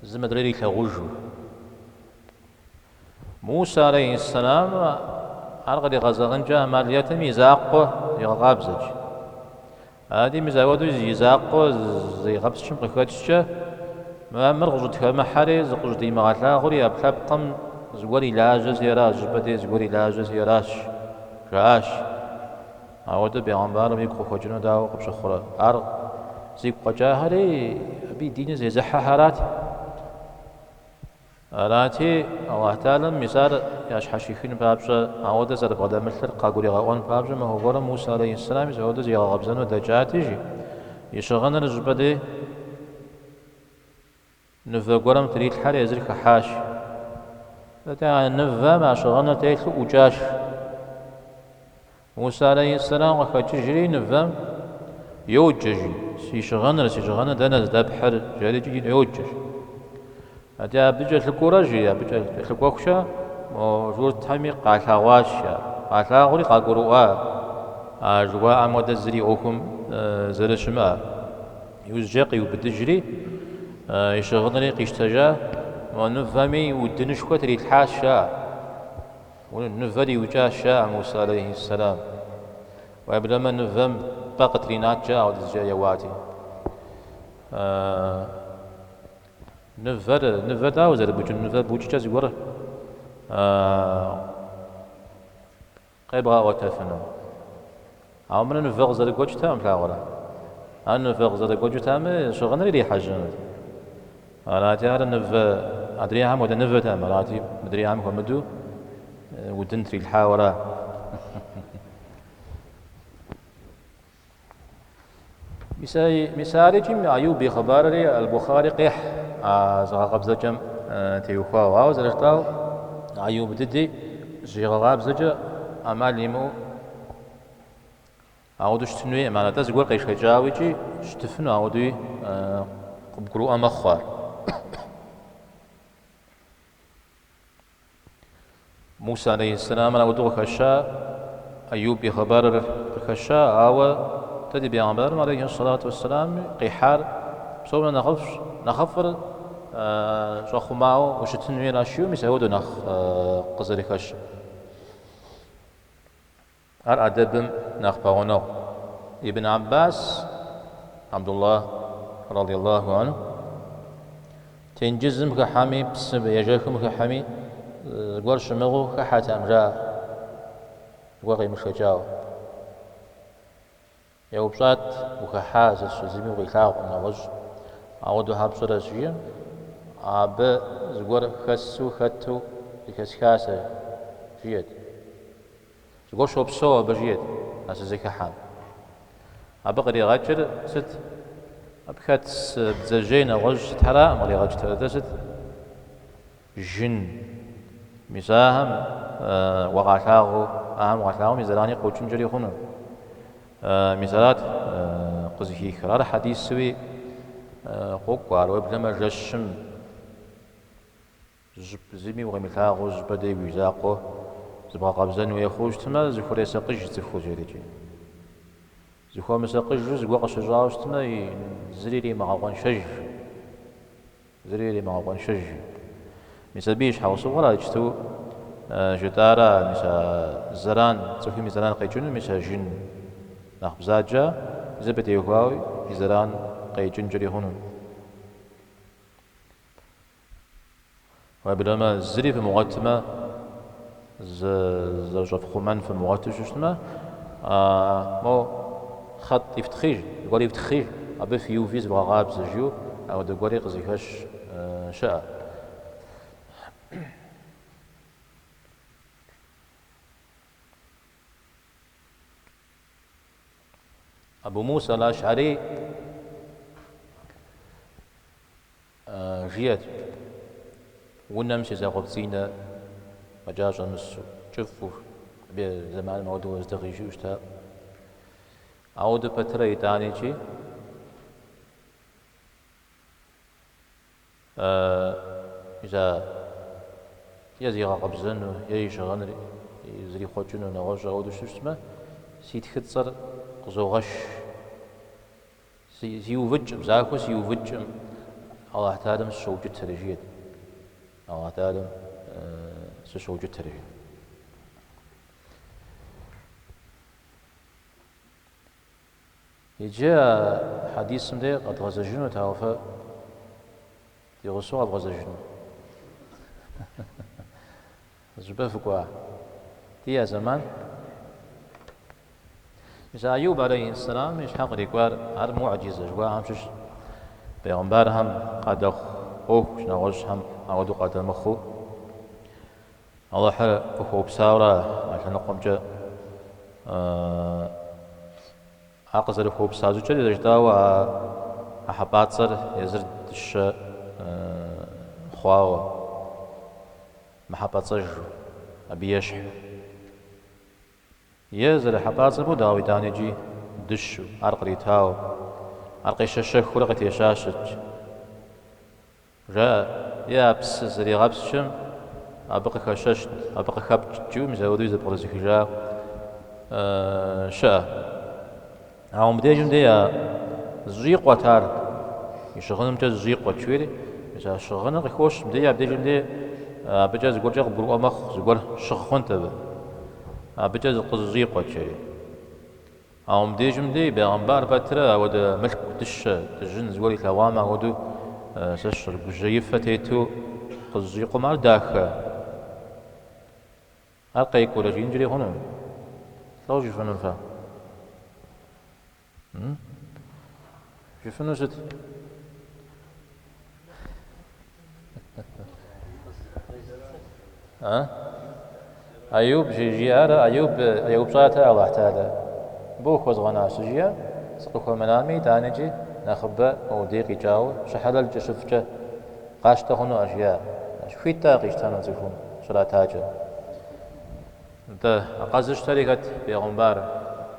зым адрейр илъагъужу. Мусэ алейхьиссэлам ар къригъэзэгъынкӏэ ӏэмал иӏэтэкъыми, и закъуэ зигъэкъабзэт. Ади мис апхуэдэу и закъуэ зэригъэпскӏым къыхэкӏкӏэ, мыр къыщӏытхэмыхьэри зыкъыщӏыдимыгъэлъагъури и ӏэпкълъэпкъым зыгуэр и лажьэщи аращ, щӏыпӏэ дей зыгуэр и лажьэщи аращ, жаӏащ. Ауэдэу бегъымбарым игу къыхуэкӏыну дауэ къыпщыхъурэ? Ар зигу къэкӏахэри абы и диныр зезыхьэхэрат. Арати, Аллахь Тэхьэлам мис ар ящхьэщихын папщӏэ, ауэдэ зэрыбгъэдэмылъыр къагуригъэӏуэн папщӏэ, махуэ гуэрым Мусэ алейхьиссэлам мис ауэдэу зигъэкъэбзэну дэкӏати, жи, и щыгъыныр зыщӏыпӏэ дей нывэ гуэрым трилъхьэри езыр хыхьащ. Атӏэ а нывэм а щыгъыныр телъу ӏукӏащ. Мусэ алейхьиссэлам къыхэкӏыжри нывэм йоджэ, жи, си щыгъыныр, си щыгъыныр дэнэ здэпхьыр, жери икӏи йоджэ, жи. Атӏэ абы кӏэлъыкӏуэурэ, жи, абы кӏэлъыкӏуэхукӏэ мо журтхэми къалъэгъуащ ар. Къалъагъури къагурыӏуа а жыхуаӏэм хуэдэ зыри ӏуэхум зэрыщымыӏэр. Иужькӏэ къиубыдыжри, и щыгъынри къищтэжа, мо нывэми удынышхуэ трилъхьащ жаӏэ. Нывэр иукӏащ, жаӏэ Мусэ алейхьиссэлам. Уеблэмэ нывэм пӏэ къытринат, жаӏэ, апхуэдизкӏэ еуати. Нывэр, нывэр дауэ зэрыбукӏын? Нывэ букӏкӏэ зыгуэр къебгъэӏуэтэфыну. Ауэ мыр нывэ къызэрыгуэкӏтэкъым, плъагъурэ? Ар нывэ къызэрыгуэкӏытамэ, щыгъыныр ирихьэжьэнут. Арати, ар нывэ, адрейхэм хуэдэ нывэтэкъым, арати, мыдрейхэм хуэмыдэу удын трилъхьауэ ара. Мис ар икӏи Аюб и хъыбарри Аль-Бухъари къехь а зыгъэкъэбзэкӏэм теухуауэ. Ауэ зэрыжытӏауэ, Аюб дыди зыщигъэкъабзэкӏэ ӏэмал имыӏэу ауэдэу щытын хуейкъым. Ар атӏэ зыгуэр къешэкӏауэ икӏи щытыфыну ауэдэуи къыбгурыӏуэ мэхъу ар. Мусэ алейхьиссэламыр ауэдэу къыхэща, Аюб и хъыбарыр къыхэща, ауэ дэ ди бегъымбарым алейхьиссалату уэсселам къихьар псом нэ нэхъыфӏщ, нэхъыфӏыр щӏэхъумауэ ущытын хуейращ жиӏэу мис ауэдэу нэхъ къызэрыхэщыр. Ар ӏэдэбым нэхъ пэгъунэгъу. Ибн Аббас, Абдуллах, радиаллаху анху, тенджызым хыхьэми, псы ежэхым хыхьэми, зыгуэр щымыгъыу хыхьэтэкъым, жаӏэ, зыгуэр къемышэкӏауэ. Еупщӏат, Ухыхьа, сыт зыми укъилъагъукъым нэгъуэщӏ, ауэдэу щхьэ пщӏэрэ щыжиӏэм, абы зыгуэр хэсу, хэту зэхэсха сэ, жиӏэт. Зыгуэр щопсэу абы, жиӏэт, а сызыхыхьэм. Абы къригъэкӏыр сыт? Абы хэт бдзэжьей нэгъуэщӏ сытхэракъым къригъэкӏтэр, атӏэ сыт? Жын. Мис ахэм уакъалъагъуу, ахэм укъалъагъум и зэрани къокӏынкӏэри хъуну. Мис арат къызыхихыр. Ар хьэдисуи къокӏуэ, ар уеблэмэ жэщым Зыми укъимылъагъуу зыщӏыпӏэ дей уи закъуэ зыбгъэкъэбзэн хуей хъууэ щытмэ, зыхуресакъыж цӏыхур, жерикӏи. Зыхуэмысакъыжу зыгуэр къыщыщӏауэ щытмэ, зыри иремыгъэкъуэншэж. Зыри иремыгъэкъуэншэж. Мис абы и щхьэусыгъуэр а иджыту жытӏара, мис а зэран, цӏыхум и зэран къекӏыну, мис а жын нэхъ бзаджэ, мис абы теухуауи и зэран къекӏынкӏэри хъуну. Уеблэмэ, зыри фымыгъуэтмэ, зызэрыщӏэфхъумэн фымыгъуэту щытмэ, мо. Хъэтӏ ифтхъиж, зыгуэр ифтхъиж, абы фиуви зывгъэкъабзэ, жиӏэу ауэдэ гуэри къызыхэщ щыӏэ. Абу Муса аль-Аш'ари Жиӏэт, унэм си закъуэпцӏинэ фӏэкӏа щӏэмысу, кӏыфӏу, абы зэманым ауэдэу уэздыгъи щыӏэу щыта. Ауэдэу пэтрэ итӏанэкӏи мис а е зигъэкъэбзэну, е и щыгъыныр зрихъуэкӏыну, нэгъуэщӏ ауэдэу щытмэ, си тхыцӏэр къызогъэш. Сиувыкӏым, захуэу сиувыкӏым, Аллахь Тэхьэлам сыщоукӏытэри, жиӏэт. Аллахь Тэхьэлам сыщоукӏытэри, жиӏэт. Иджы а хьэдисым де къэдгъэзэжынут, ауэ фэ ди гъусэу къэвгъэзэжыну. Зыщӏыпӏэ фыкӏуа? Диӏэ зэман? Мис Аюб алейхи сэлам и щхьэ кърикӏуар, ар муӏджизэ жыхуаӏэм щыщ бегъымбархэм къадэхъу ӏуэхущ, нэгъуэщӏхэм ауэдэу къадэмыхъуу. Алыхьыр къыхуэупсауэрэ а лъэныкъуэмкӏэ ар къызэрыхуэупса щӏыкӏэри зэрыжытӏауэ а хьэпӏацӏэр езыр дыщэ хъуауэ, мыхьэпӏацӏэжу, абы ещхьу. Е зэрыхьэпӏацӏэм хуэдэу, ауэ итӏанэ икӏи дыщэу, ар къритауэ, ар къещэщэхыурэ къытещащэт. Жаӏэ, е а псы зэригъэпскӏым абы къыхэщэщт, абы къыхэпкӏт, жиӏэу мис апхуэдэуи зэпкърызыхыжа щыӏэ. Ауэ мыбдежым дей а зыщӏикъуэт ар, и щыгъынымкӏэ зыщӏикъуэт, жиӏэри, мис а щыгъыныр къыхощ, мыбдеж абдежым дей абыкӏэ зыгуэркӏэ къыбгурыӏуэ мэхъу, зыгуэр щыгъ хъунт абы. Абыкӏэ зыкъызыщӏикъуэт, жери. Ауэ мыбдежым дей бегъымбар пэтрэ ауэдэ мылъку, дыщэ, дыжьын зыгуэр илъэгъуамэ, ауэдэу сэ сщӏэрэ гужьеифэ тету къызыщӏикъуэмэ, ар дахэ. Ар къекӏурэ жиӏэнкӏэри хъуну? Лӏо жыфӏэнур фэ? Жыфӏэну сыт? А? Аюб жиӏар, Аюб еупщӏат Аллахь Тэхьэлэ. Мыбы ухуэзгъэна щыжиӏэм, сыкъыхуэмынами, итӏанэкӏи нэхъыбэ моудей къикӏауэ, щыхьэлэлкӏэ, щыфӏкӏэ къащтэ хъунуӏэ, жиӏа. Хуит ар къищтэну цӏыхум щратакӏэ. Нтӏэ, а къэзыщтэри хэт, бегъымбар?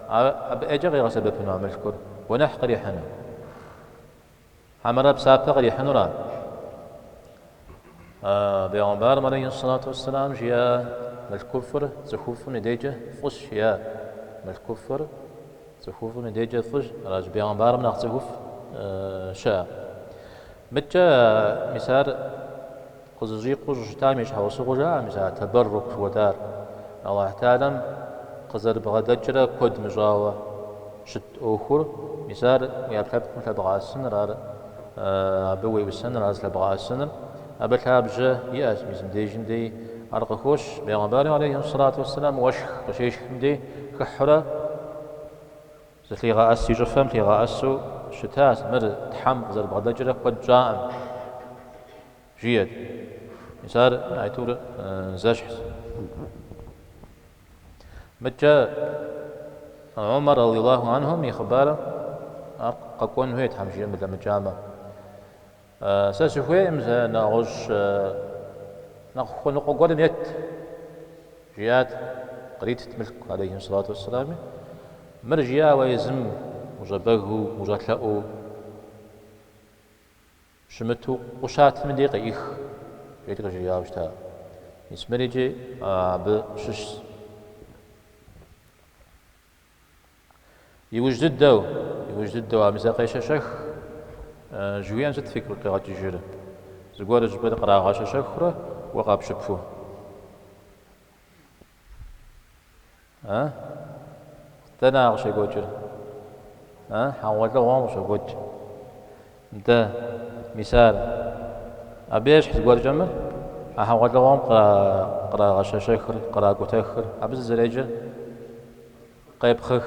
Ар абы ӏейкӏэ къигъэсэбэпыну а мылъкур, гуэныхь кърихьыну? Хьэмэрэ псапэ кърихьынура? Бегъымбарым алейхи сэлату уэсселам жиӏа мылъкуфӏыр цӏыхуфӏым и дежкӏэ фӏыщ, жиӏа. Мылъкуфӏыр цӏыхуфӏым и дежкӏэ фӏыщ, аращ бегъымбарым нэхъ цӏыхуфӏ щыӏэ. Мыдкӏэ мис ар къызыщӏикъуэу щӏыщытам и щхьэусыгъуэу жаӏэ, мис а тэбэррук жыхуэтӏар. Аллахь Тэхьэлам къызэрыбгъэдэкӏрэ куэд мыщӏауэ щыт ӏуэхур, мис ар уи ӏэпкълъэпкъым лъэбгъэӏэсыныр, ар абы уеӏусэныр, ар зылъэбгъэӏэсыныр, абы лъабжьэ иӏэщ, мис мыбдежым дей ар къыхощ. Бегъымбарым алейхи сэлату уэсселам уэшх къыщешхым дей хыхьурэ зылъигъэӏэс и щӏыфэм лъигъэӏэсу щытащ, мыр Тхьэм къызэрыбгъэдэкӏрэ куэд щӏаӏым. Жиӏэт. Мис ар айтӏур зэщхьщ. Мыдкӏэ Умар радиаллаху анхум и хъыбарым ар къэкӏуэн хуейт Тхьэм жиӏэм блэмыкӏамэ. Сэ сыхуейкъым сэ нэгъуэщӏ нэхъ хуэныкъуэ гуэрым ет, жиӏат, къритт мылъку алейхи сэлату уэсселами. Мыр жиӏауэ езым ущӏэбэгыу, ущӏэлъэӏуу, Щымыту къущатым дей къеӏых, жери къыжриӏауэ щыта. Мис мыр икӏи абы щыщщ. Иужь дыдэу, иужь дыдэу, а мис а къещэщэх жыхуиӏэм сыт фигу къигъэкӏыжыр? Зыгуэр щӏыпӏэ кърагъэщэщэхурэ уэ къэпщыпу? А? Дэнэ ар къыщекӏуэкӏыр? А? Хьэгъуэлӏыгъуэм къыщокӏуэкӏ. Нтӏэ, мис ар. Абы ещхь зыгуэркӏэ мыр? А хьэгъуэлӏыгъуэм кърагъэщэщэхыр, къракӏутэхыр, абы сыт зэреджэр? Къепхъых.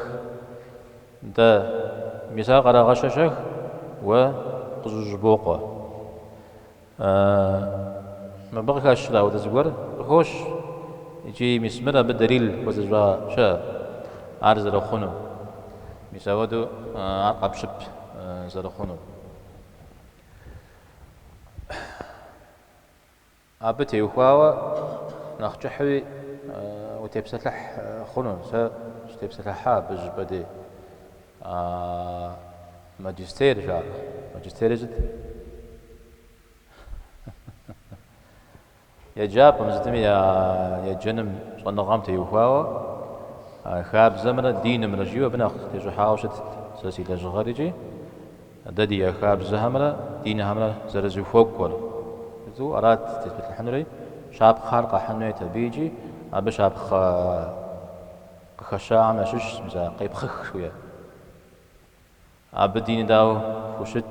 Нтӏэ, мис ар кърагъэщэщэх, уэ къыщӏыщӏыбокъуэ. Мыбы къыхэщрэ ауэдэ зыгуэр къыхощ, икӏи мис мыр абы дэлил хуэзыщӏа щыӏэ, ар зэрыхъуну. Мис ауэдэу ар къэпщып зэрыхъунур. Абы теухуауэ нэхъ кӏыхьуи утепсэлъыхь хъуну, сэ сытепсэлъыхьа абы зыщӏыпӏэ дей. Магистер жаӏэ. Магистерыр сыт? Еджапӏэм сытми я еджэным щӏэныгъэм теухуауэ хабзэмрэ динымрэ жиӏэу абы нэхъ тещӏыхьауэ щытт сэ си лэжьыгъэр икӏи. Дэ диӏэ хабзэхэмрэ динхэмрэ зэрызэхуэкӏуэр жысӏэу арат тезпэлъыхьынури, щапхъэхэр къэхьын хуейт абы икӏи абы щапхъэ къыхэщахэм ящыщщ, мис а къепхъых жыхуиӏэр. Абы диныр дауэ хущыт?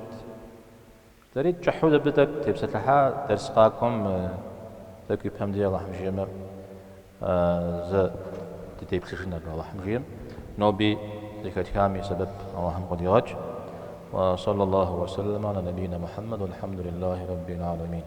Дэри кӏыхьу абы тӏэкӏу тепсэлъыхьа дерс къакӏуэм тӏэкӏу ипэм дей Алыхьым жиӏэмэ зэ дытеплъыжын абы Алыхьым жиӏэм. Ноби зэхэтхам и сэбэп Алыхьым къыдигъэкӏ. Ва саллаллаху ва саллама аля набийна Мухьэммэд вальхьэмдулиллахи раббил аламин.